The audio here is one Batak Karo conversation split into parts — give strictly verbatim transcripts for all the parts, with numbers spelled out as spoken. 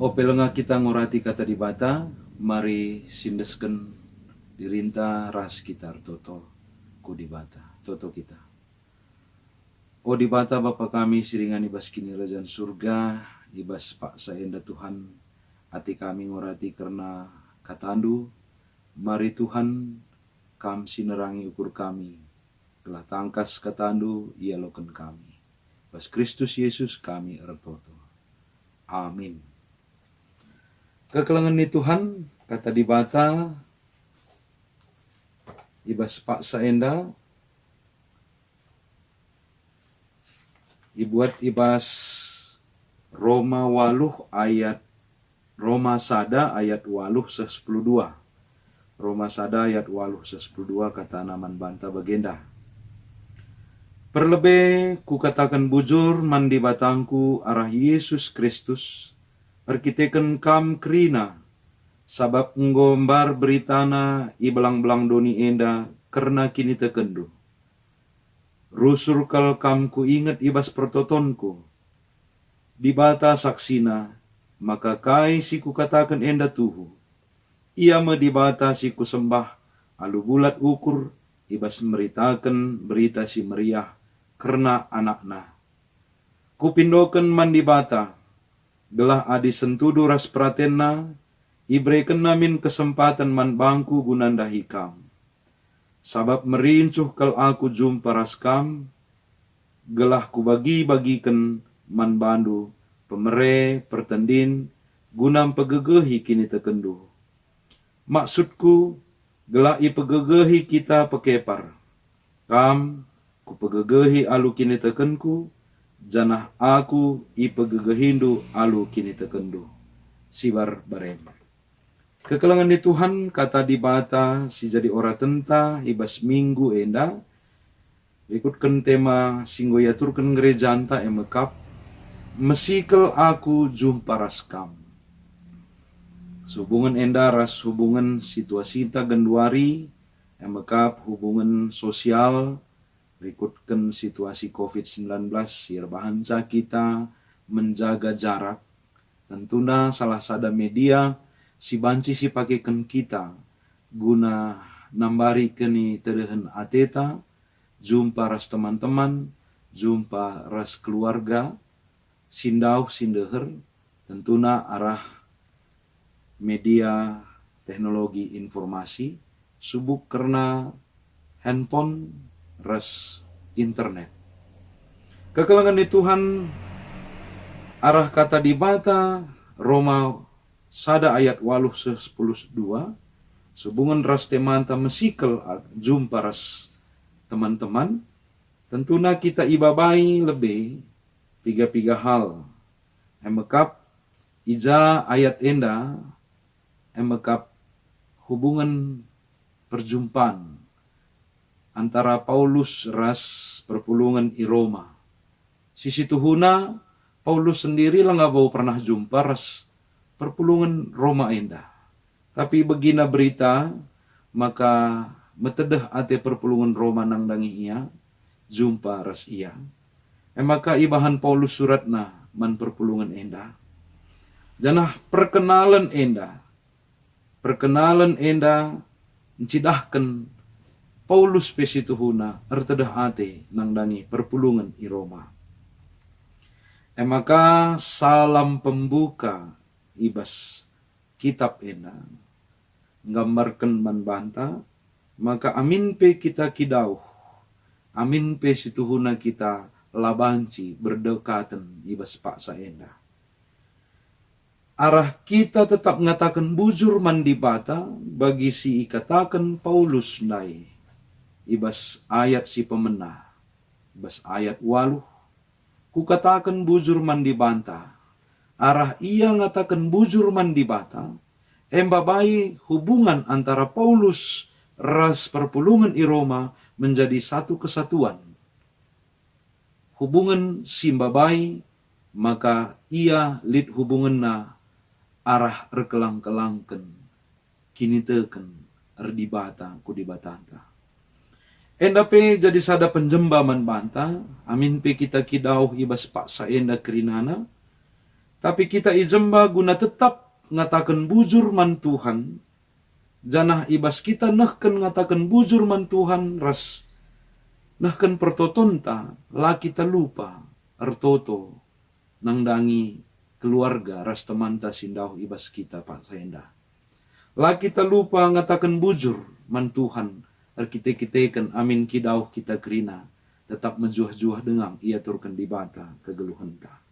Ope langa kita ngorati Kata Dibata, mari sindesken dirinta ras kita ertoto ku Dibata. Toto kita. O Dibata, Bapa kami si ringan i bas Kinirajan Surga, i bas paksa enda Tuhan, ate kami ngorati kerna KataNdu. Mari Tuhan, Kam si nerangi ukur kami, gelah tangkas KataNdu ialoken kami. Bas Kristus Yesus kami ertoto. Amin. Kekelengen ni Tuhan, Kata Dibata i bas paksa enda ibuat i bas Roma waluh ayat, Roma sada ayat waluh seh sepuluh dua. Roma sada ayat waluh seh sepuluh dua katana man banta bagenda, "Perlebe kukataken bujur man Dibatangku arah Yesus Kristus, erkiteken kam kerina, sabap enggo mbar beritana i belang-belang doni enda kerna kinitekenndu. Rusur kal kam kuinget i bas pertotonku. Dibata saksina maka kai si kukataken enda tuhu. Ia me Dibata si kusembah alu bulat ukur i bas meritaken Berita Si Meriah kerna AnakNa. Kupindoken man Dibata, gelah adi sentudu ras peratenNa, iberekenNa min kesempaten man bangku guna ndahi kam. Sabap merincuh kal aku jumpa ras kam, gelah kubagi-bagiken man bandu pemere pertendin guna mpegegehi kinitekenndu. Maksudku, gelah ipegegehi kita pekepar. Kam kupegegehi alu kinitekenku, janah aku ipegegehindu alu kinitekenndu." Sibar barem. Kekelengen ni Tuhan, Kata Dibata si jadi oratenta i bas minggu enda, rikutken tema si enggo iaturken gerejanta e mekap, "Mesikel aku jumpa ras kam." Sehubungen enda ras hubungen situasita genduari, e mekap hubungen sosial, rikutken situasi covid sembilan belas si erbahanca kita menjaga jarak, tentuna salah sada media si banci sipakeken kita guna nambari kenitedehen ateta, jumpa ras teman-teman, jumpa ras keluarga, si ndauh si ndeher, tentuna arah media teknologi informasi, subuk kerna handphone ras internet. Kekelengen ni Tuhan, arah Kata Dibata, Roma sada ayat waluh seh sepuluh dua, sehubungen ras temanta mesikel a-, jumpa ras teman-teman, tentuna kita ibabai lebe piga-piga hal. E mekap, i ja ayat enda, e mekap hubungen perjumpan antara Paulus ras perpulungen i Roma. Si situhuna, Paulus sendiri langa bo pernah jumpa ras perpulungen Roma enda. Tapi begina berita, maka metedeh ate perpulungen Roma nandangi ia, jumpa ras ia. E maka ibahan Paulus suratna man perpulungen enda. Janah perkenalen enda, perkenalen enda ncidahken Paulus pe situhuna ertedeh ate nandangi perpulungen i Roma. E maka salam pembuka i bas kitab enda nggambarken man banta maka amin pe kita kidauh, amin pe situhuna kita la banci berdekaten i bas paksa enda. Arah kita tetap ngataken bujur man Dibata bagi si ikataken Paulus ndai i bas ayat si pemena, i bas ayat waluh, "Kukataken bujur man Dibata." Arah ia ngataken bujur man Dibata, e mbabai hubungan antara Paulus ras perpulungen i Roma menjadi satu kesatuan. Hubungen si mbabai, maka ia lit hubungenna arah erkelang-kelangken kiniteken erdibata ku Dibatanta. Enda pe jadi sada penjemba man banta, amin pe kita kidauh i bas paksa enda kerinana, Tapi kita i jemba guna tetap ngataken bujur man Tuhan, janah i bas kita nehken ngataken bujur man Tuhan ras nehken pertotonta, la kita lupa ertoto nandangi keluarga ras temanta si ndauh i bas kita paksa enda. La kita lupa ngataken bujur man Tuhan erkite-kiteken amin kidauh kita kerina tetap mejuah-juah denga iaturken Dibata kegeluhenta.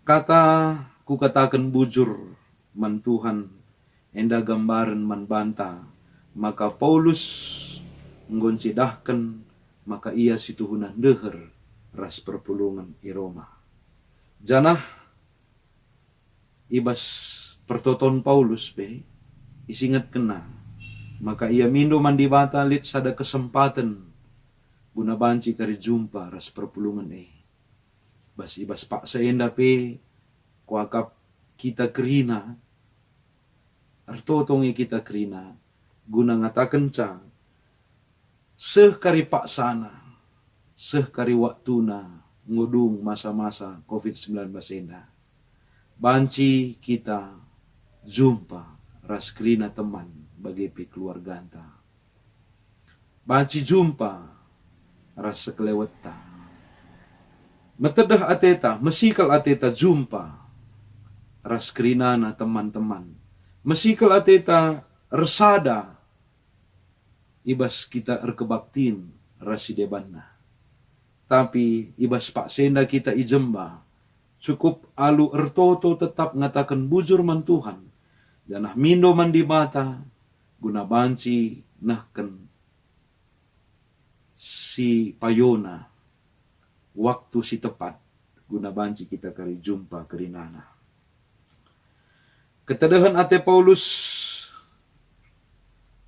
Kata kukataken bujur man Tuhan enda gambaren man banta maka Paulus enggo ncidahken maka ia situhuna ndeher ras perpulungen i Roma. Janah i bas pertoton Paulus pe isingetkenna maka ia mindo man Dibata lit sada kesempaten guna banci kari jumpa ras perpulungen e. Bas i bas paksa enda pe kuakap kita kerina, ertoto nge kita kerina, guna ngatakenca seh kari paksana, seh kari waktuna nggo dung masa-masa covid sembilan belas enda. Banci kita jumpa ras kerina teman bage pe keluarganta. Banci jumpa ras sekelewetta. Metedeh ateta, mesikel ateta jumpa ras kerinana teman-teman. Mesikel ateta ersada i bas kita erkebaktin ras si debanna. Tapi i bas paksa enda kita i jemba, cukup alu ertoto tetap ngataken bujur man Tuhan, janah mindo man Dibata guna banci nehken si payona waktu si tepat guna banci kita kari jumpa kerinana. Ketedehen ate Paulus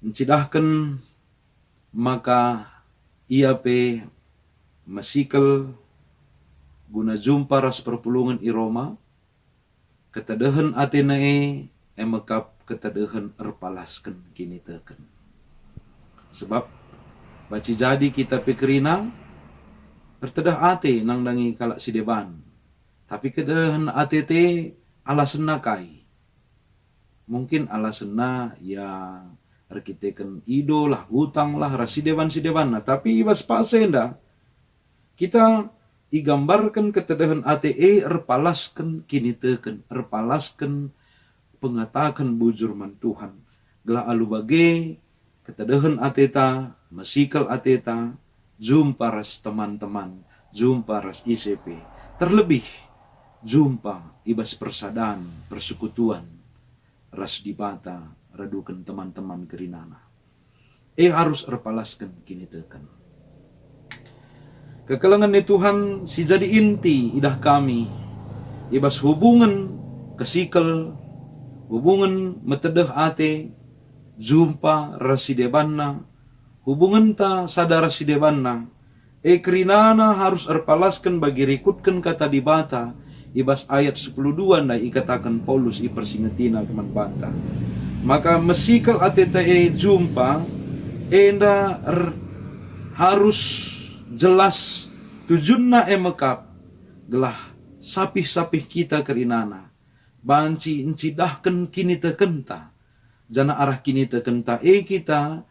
ncidahken maka ia pe mesikel guna jumpa ras perpulungen i Roma. Ketedehen atena e, e mekap ketedehen erpalasken kiniteken. Sebab banci jadi kita pe kerina ertedeh ate nandangi kalak si deban, tapi ketedehen ateta e alasenna kai? Mungkin alasenna ya erkiteken ido lah, utang lah, ras si deban-si debanna. Tapi i bas paksa enda, kita igambarken ketedehen ate e erpalasken kiniteken, erpalasken pengataken bujur man Tuhan, gelah alu bage ketedehen ateta, mesikel ateta, jumpa ras teman-teman, jumpa ras ise pe, terlebih jumpa i bas persadan, persekutuan ras Dibata raduken teman-teman kerinana. E arus erpalasken kiniteken. Kekelengen ni Tuhan si jadi inti idah kami i bas hubungen kesikel, hubungen metedeh ate, jumpa ras si debanna, hubungenta sada ras si debanna, e kerinana harus erpalasken bagi rikutken Kata Dibata i bas ayat sepuluh dua ndai ikataken Paulus, ipersingetina man banta. Maka mesikel ateta e jumpa, enda er-, harus jelas tujunna e mekap, gelah sapih-sapih kita kerinana banci ncidahken kinitekenta, janah arah kinitekenta e kita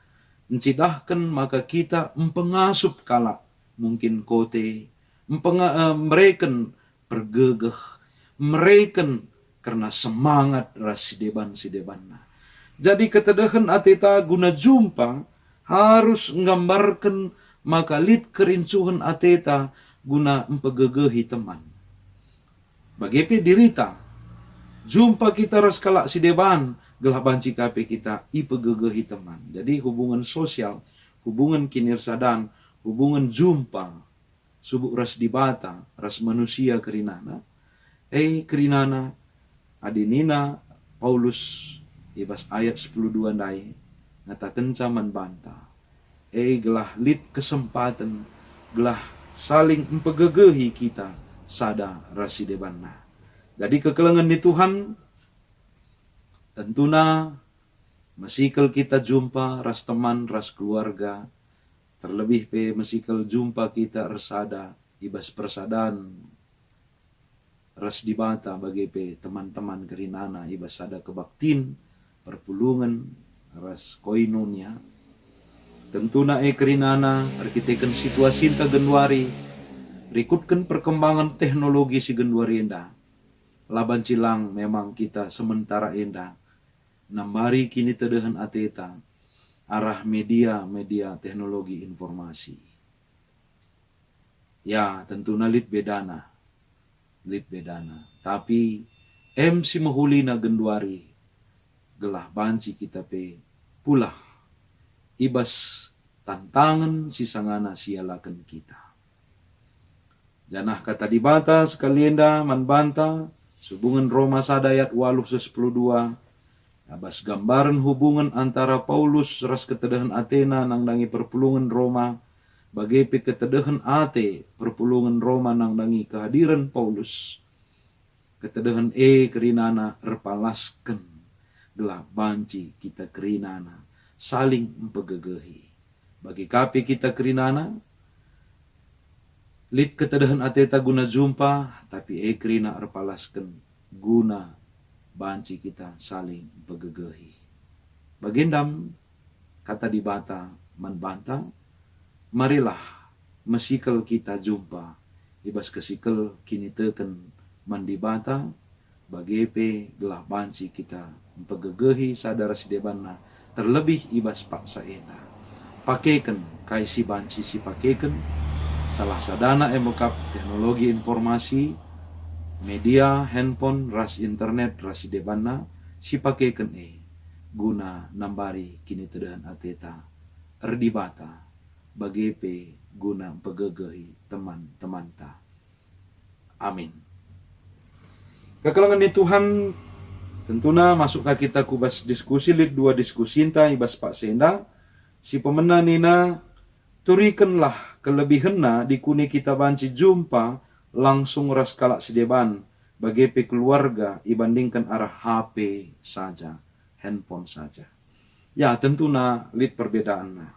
ncidahken maka kita mpengasup kalak mungkin kote, mpenga-, eh, mereken pergegeh, mereken kerna semangat ras si deban-si debanna. Jadi ketedehen ateta guna jumpa harus nggambarken maka lit kerincuhen ateta guna mpegegehi teman. Bage pe dirita, jumpa kita ras kalak si deban, gelah banci ka pe kita ipegegehi teman. Jadi hubungen sosial, hubungen kinirsadan, hubungen jumpa subuk ras Dibata, ras manusia kerinana, e kerinana, adi nina Paulus i bas ayat sepuluh dua ndai, ngatakenca man banta, e gelah lit kesempaten gelah saling mpegegehi kita sada ras si debanna. Jadi kekelengen ni Tuhan, tentuna mesikel kita jumpa ras teman ras keluarga, terlebih pe mesikel jumpa kita ersada i bas persadan ras Dibata bage pe teman-teman kerinana i bas sada kebaktin, perpulungen, ras koinonia. Tentuna e kerinana erkiteken situasinta genduari, rikutken perkembangan teknologi si genduari enda, la banci lang memang kita sementara enda nambari kinitedehen ateta arah media-media teknologi informasi. Ya, tentuna lit bedana. Lit bedana. Tapi em si mehulina genduari, gelah banci kita pe pulah i bas tantangen si sangana sialaken kita. Janah kata Dibata sekali enda man banta, Hubungen Roma sada ayat waluh seh sepuluh dua, abas gambaren hubungen antara Paulus ras ketedehen atena nandangi perpulungen Roma, bage pe ketedehen ate perpulungen Roma nandangi kehadiren Paulus. Ketedehen e kerinana erpalasken, gelah banci kita kerinana saling mpegegehi. Bage ka pe kita kerinana, lit ketedehen ateta guna jumpa, tapi e kerina erpalasken guna banci kita saling mpegegehi. Bagendam kata Dibata man banta, marilah mesikel kita jumpa i bas kesikel kiniteken man Dibata, bage pe gelah banci kita mpegegehi sada ras si debanna, terlebih i bas paksa enda. Pakeken kai si banci sipakeken, salah sadana e me kap teknologi informasi, media, handphone, ras internet ras si debanna, sipakeken e guna nambari kinitedehen ateta erdibata, bage pe guna mpegegehi teman-temanta. Amin. Kekelengen ni Tuhan, tentuna masuk ka kita ku bas diskusi, lit dua diskusinta i bas paksa enda. Si pemena nina, turikenlah kelebihenna dikune kita banci jumpa langsung ras kalak si deban, bage pe keluarga, ibandingken arah H P saja, handphone saja. Ya, tentuna lit perbedaanna.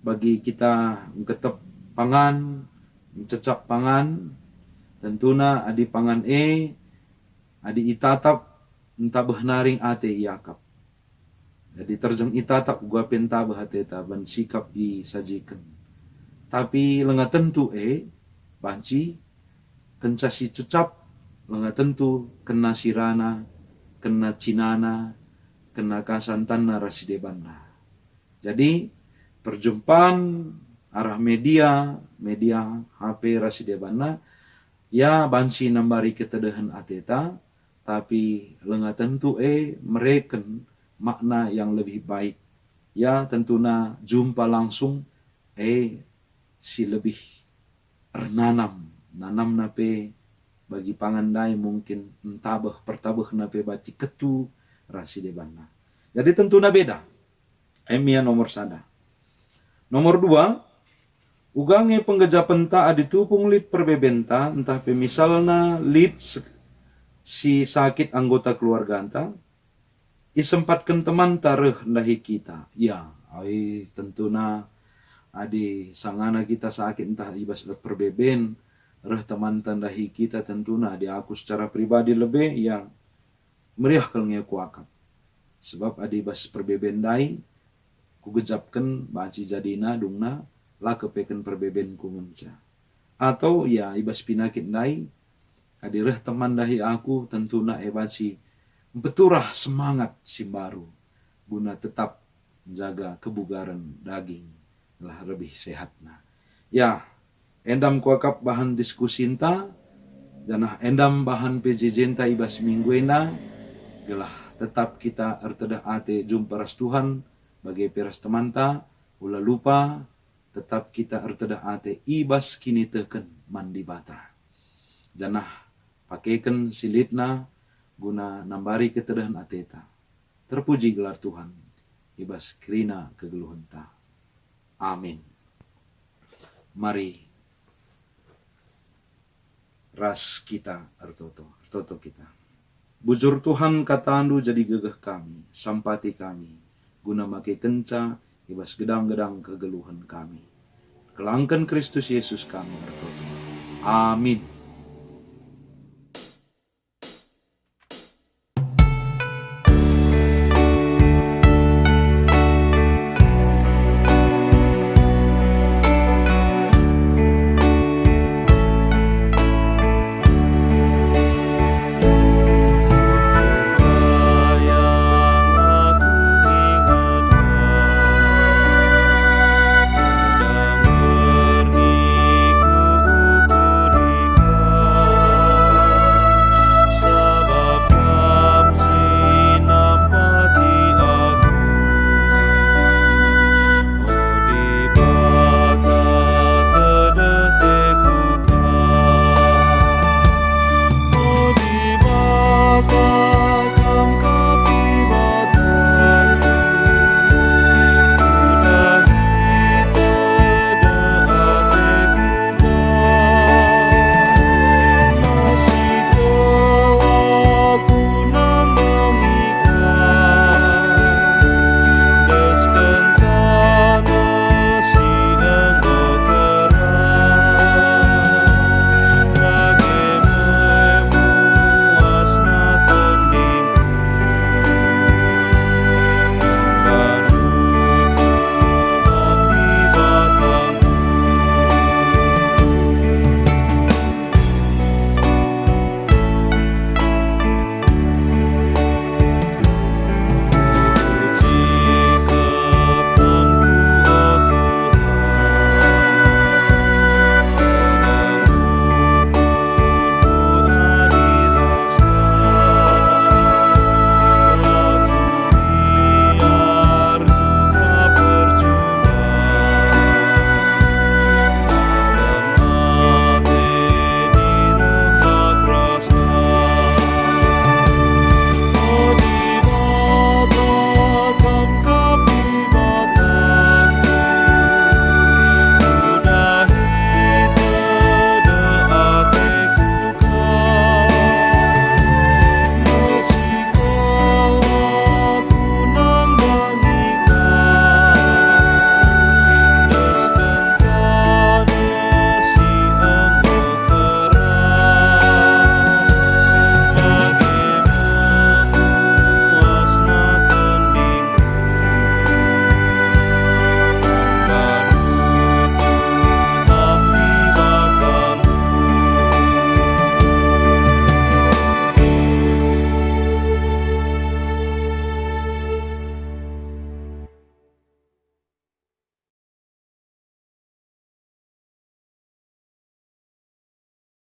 Bagi kita ngketep pangan, ncecap pangan, tentuna adi pangan e, adi itatap, ntabeh naring ate iakap. Jadi terjeng itatap uga pe ntabeh ateta ban sikap isajiken. Tapi langa tentu e, banci kenca sicecap, langa tentu kena sirana, kena cinana, kena ka santanna ras si debanna. Jadi, perjumpan arah media, media H P ras si debanna, ya banci nambari ketedehen ateta, tapi langa tentu e mereken makna yang lebih baik. Ya, tentuna jumpa langsung e si lebih ernanam, nanamna pe bagi pangan ndai mungkin ntabeh, pertabehna pe banci ketu ras si debanna. Jadi tentuna beda. Em ia nomor sada. Nomor dua, uga nge penggejapenta adi tupung lit perbebenta, ntah pe misalna lit se-, si sakit anggota keluarganta, isempatken temanta reh ndahi kita. Ya, ai tentuna adi sangana kita sakit ntah i bas perbeben, reh temanta ndahi kita, tentuna adi aku secara pribadi lebe, ya, meriah kal nge kuakap. Sebab adi bas perbeben ndai, kugejapken banci jadina dungna la kepeken perbebenku ngenca. Atau, ya, i bas pinakit ndai, adi reh teman ndahi aku, tentuna e banci mpeturah semangat si mbaru guna tetap njaga kebugaren daging lah lebih sehatna. Ya, endam kuakap bahan diskusinta, janah endam bahan P J J-nta i bas minggu enda, gelah tetap kita ertedeh ate jumpa ras Tuhan, bage pe ras temanta, ula lupa, tetap kita ertedeh ate i bas kiniteken man Dibata. Janah pakeken si litna guna nambari ketedehen ateta. Terpuji gelar Tuhan i bas kerina kegeluhenta. Amin. Mari ras kita ertoto. Ertoto kita. Bujur Tuhan, kataNdu jadi gegeh kami, sampati kami, guna makekenca i bas gedang-gedang kegeluhen kami. Erkelangken Kristus Yesus kami ertoto. Amin.